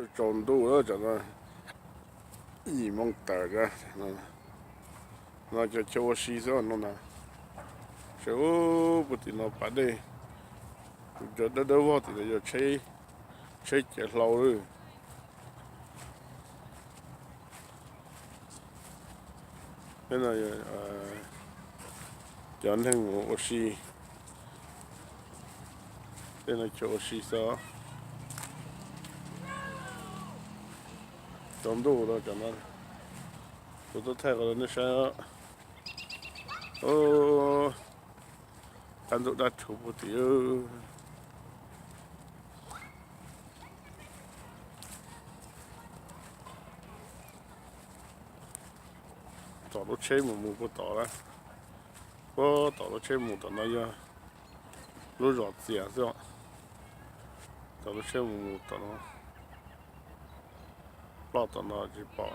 Tsaus ntuj lawm tam no, yim moo tawm, no cov chaw ua si xwb no na. Saib puag tim no pas dej, cov dawb dawb vog tim no yog tsheb, tsheb ciav hlau lawm. Tej no cov neeg ua si, tej no chaw ua si xwb. Tsaus ntuj lawm tam no, kuv tuaj thaij qhov nej saib. Qab ntuj daj rhuv puag tim. Tom lub tsheb mus mus puag tom lawm, puag tom lub tsheb mus tom no yog lub zos Txias xwb. Tom lub tsheb mus mus tom no, ploj tom no tsis pom.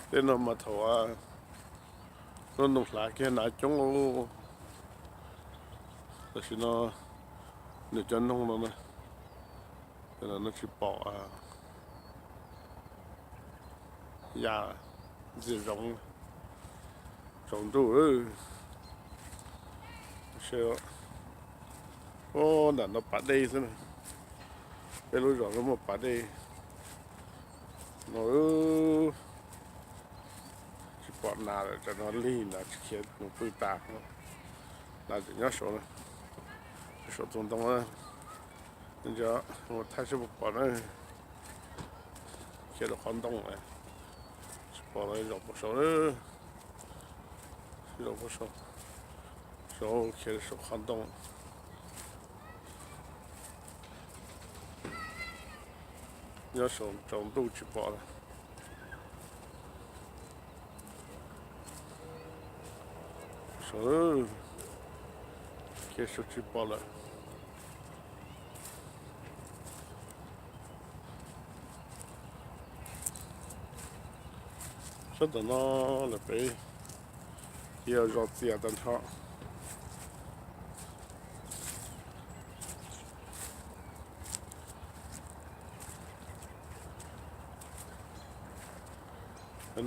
Tej no mas thaum lub ntoos hlav kiag hnav coob, tam sim no nws cov noog no na, no tsis pom. Ya, ntxias zoov, tsaus ntuj. Ub, nram no pas dej xwb na. Peb lub zos no muaj pas dej no. Tsis pom nas lawm, tam no lig nas tsis khiav mus pw tas. Nas tseem nyob saud, saum tus ntoo. Ntsia, mus thaij seb puas pom na. Khiav rau qhov ntoo, tsis pom lawm, zaum puag saud, zaum puag saud, saud khiav saum qhov ntoo. Nyob saum tsaus ntuj tsis pom lawm. Saud, khiav saud tsis pom lawm. Sab tom no lawm pem yog zos Txias tag nrho.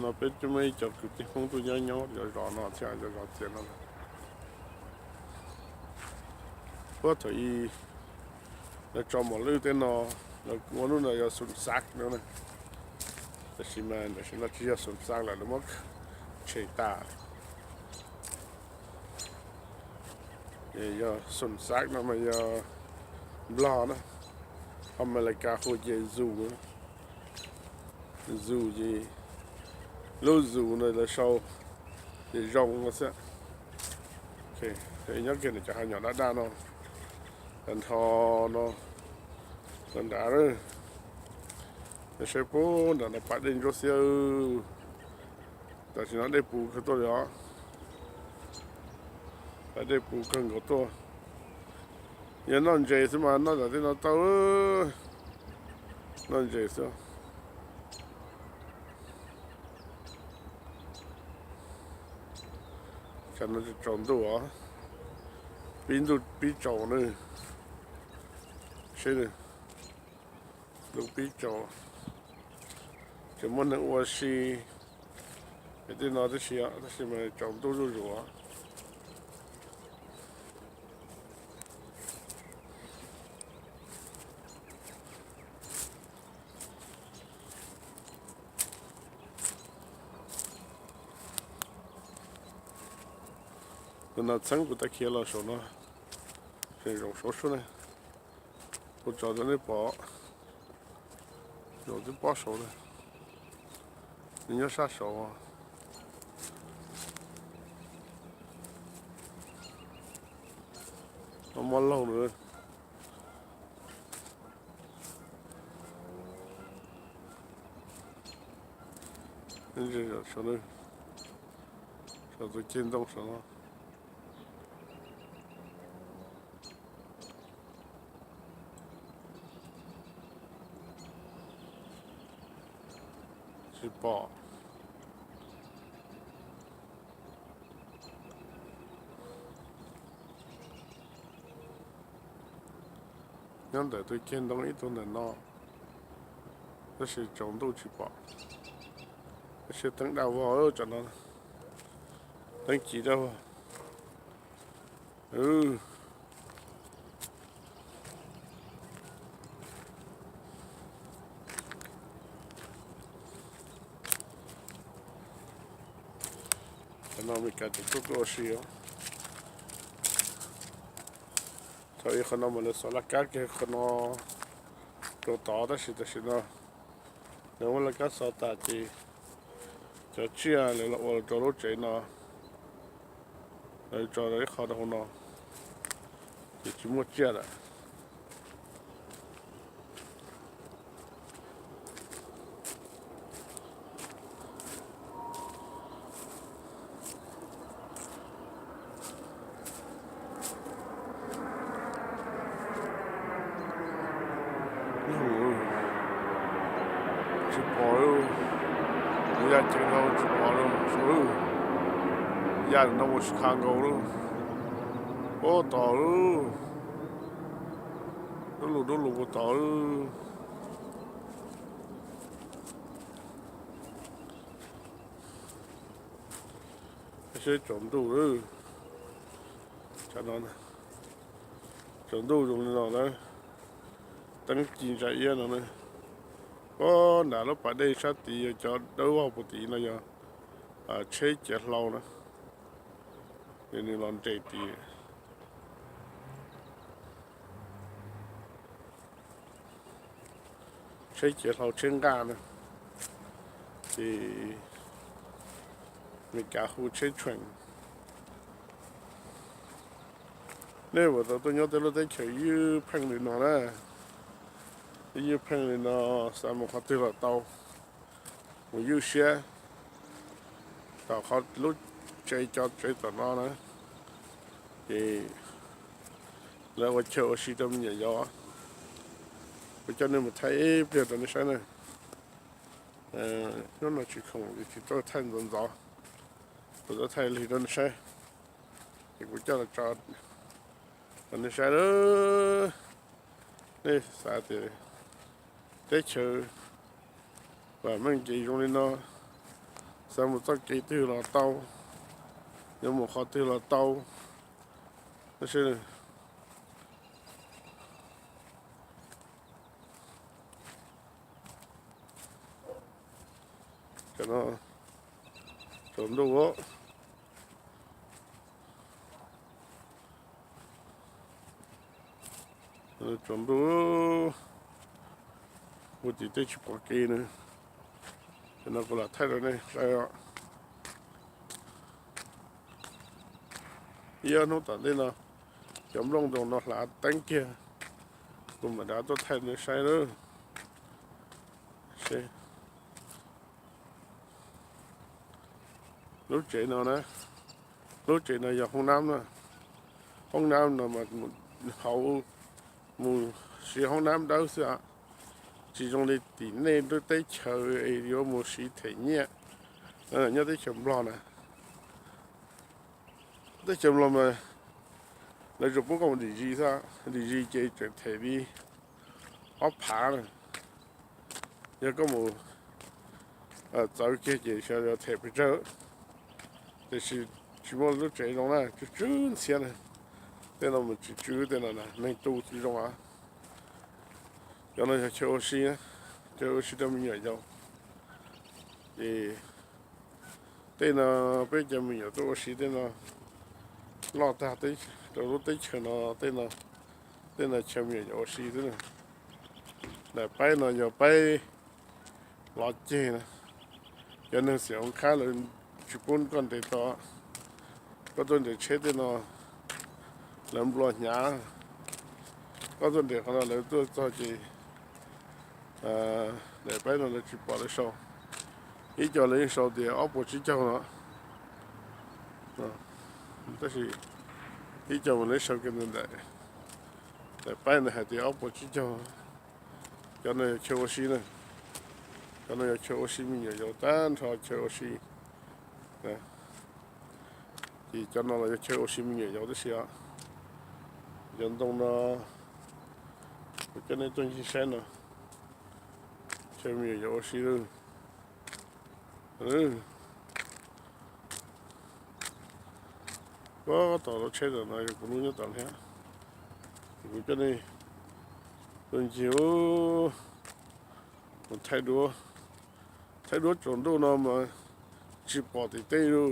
No peb muaj ib co kwv tij Hmoob tuaj nyob nyob cov zos no thiab, cov zos Txias no. Puag thaum ub lawv tso mos lwj tej no, lawv ua lub no yog Xum Xav no na. Tab sis mas tam sim no tsis yog Xum Xav lawm, lawv muab tshem tas. Yog Xum Xav no mas yog Nplog na, Amelikas hu ces zoo, zoo ces lub zoo no lawv sau ces zoo no xwb. Nyob kiag nws cov hav nyom daj daj no, nrho no, nrad, saib puag nram no pas dej ntsuab xiab. Tam sim no dej puv kawg tuaj li os. Pas dej puv kawg nkaus tuaj. Yog noj ntses xwb mas noj tam tej no tau, noj ntses xwb. Tam no tsaus ntuj os, pib ntuj pib tsaus na. Seb, ntuj pib tsaus, tseem muaj neeg ua si tej no tib si, tab sis mas tsaus ntuj zuj zus. Tus nas txheeb kuv tau khiav los saum no, tseem zaum saud sub ne. Kuv tso rau nej pom, zaum twb pob saud na, nws nyob sab saud. Mob laug na. Saum tus ceg ntoo saum no. Tsis pom. Nyob ntawm tus ceg ntoo ib tug ntawm no, tab sis tsaus ntuj tsis pom. Tab sis teeb daj vog tsam no, teeb ci daj vog. Qhov no Meskas tseem tuaj tuaj ua si os. Thaum ub qhov no mas lawv xov laj kab kiag qhov no rau tod, tab sis tam sim no lawv muab laj kab xov tas ces cov tsiaj lawv los ua rau lub tsev no, lawv tso ib qho rau hauv no ces tsis muaj tsiaj lawm. Tsis pom, yaj ceev nkaus tsis pom li. Yaj no mus tsis qha nkaus li. Ub, tom lub, dub lug dub lug puas tom. Seb tsaus ntuj lawm, tsaus ntuj zoo li no na, teeb ci ntsa iab no na. Ub, nram lub pas dej sab tid yog cov dawb vog puag tid no yog tsheb ciav hlau na, nws los nres tid. Tsheb ciav hlau tsheb nqaj na, ces Meskas hu tsheb tshweem. Nej puas tau tuaj nyob tej lub teb chaws ywj pheej li no na? Ywj pheej li no, xav mus qhov twg los tau, mus ywj siab. Tom qhov lub tsev, cov tsev tom no na, ces lawv ua chaw ua si rau me nyuam yaus. Kuv coj nej mus thaij ib pliag rau nej saib na. Hnub no tsis khoom ces tsis tau thaij ntxov ntxov, kuv tau thaij lig rau nej saib. Ces kuv coj los tso rau nej saib lawm. Nej xav tias teb chaws vam meej ces zoo li no, xav mus txoj kev twg los tau, yuav mus qhov twg los tau. Cov no tsaus ntuj, tsaus ntuj, ua tim tej tsis pom kev na. Cov no kuv lam thaij rau nej saib os. Ib ob hnub tom ntej no cov nplooj ntoo no hlav teeb kiag, kuv mam rov tuaj thaij nej saib lawm. Lub tsev no na, lub tsev no yog hoob nab na. Hoob nab no mas hauv, mus siv hoob nab dawb xwb, tsis zoo li tim nej lub teb chaws es yuav mus siv them nyiaj. Nyob teb chaws Nplog na, teb chaws Nplog mas lawv tsuas pub koj mus dim zis xwb, dim zis ces tseem them li ob phav na. Yog koj mus txawv kiag ces xyov yuav them pes tsawg. Tiam sis tsis muaj lub tsev zoo na, tsw tsw ntxhiab na. Tej no mas tsw tsw, tej no na neeg tu tsis zoo a. Cov no yog chaw ua si, chaw ua si rau me nyuam yaus. Es tej no peb cov me nyuam tuaj ua si tej no loj tag rau lub teb chaws no, tej no chaw me nyuam yaus ua si xwb na. Daim paib no yog paib lov ceg na. Cov neeg xiam hauv qab lawv tsis pub koj nres tod. Koj tuaj nres tsheb tej no lawv nplua hnyav. Koj tuaj nres qhov no lawv tuaj txog ces daim paib no lawv tsis pom lawv sau. Ib co lawv yeej sau tias ob puas tsib caug no, tab sis ib co mas lawv sau kiag ntawm daim paib ntawd hais tias ob puas tsib caug. Cov no yog chaw ua si na, cov no yog chaw ua si me nyuam yaus tag nrho, chaw ua si. Ces cov no los yog chaw ua si me nyuam yaus tab sis os, cov ntoo no Kuv coj nej tuaj ncig saib no, ntshe me nyuam yuav ua si lawm. Puag tom lub tsheb ntawm no yog kuv lub nyob tom thiab. Ces kuv coj nej tuaj ncig mus thaij duab, thaib duab tsaus ntuj no mas tsis pom tim tej li.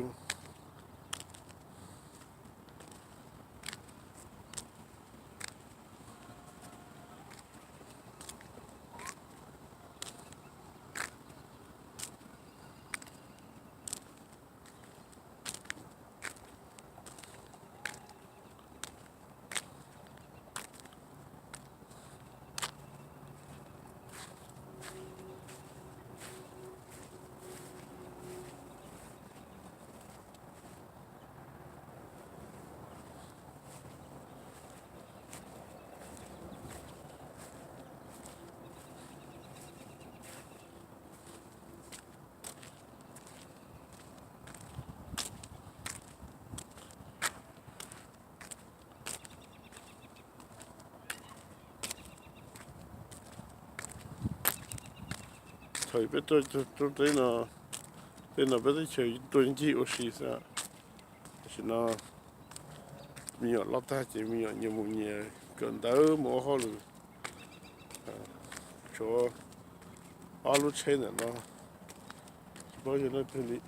Thaum peb tuaj rau tej no, tej no peb teb chaws tuaj ncig ua si xwb. Tam sim no me nyuam loj tag ces me nyuam nyias mus nyias kawm ntawv mus ua hauj lwm. Tshuav ob lub tsheb ntawm no, tsis paub yog leej twg li.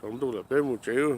Tsaus ntuj lawm peb mus tsev.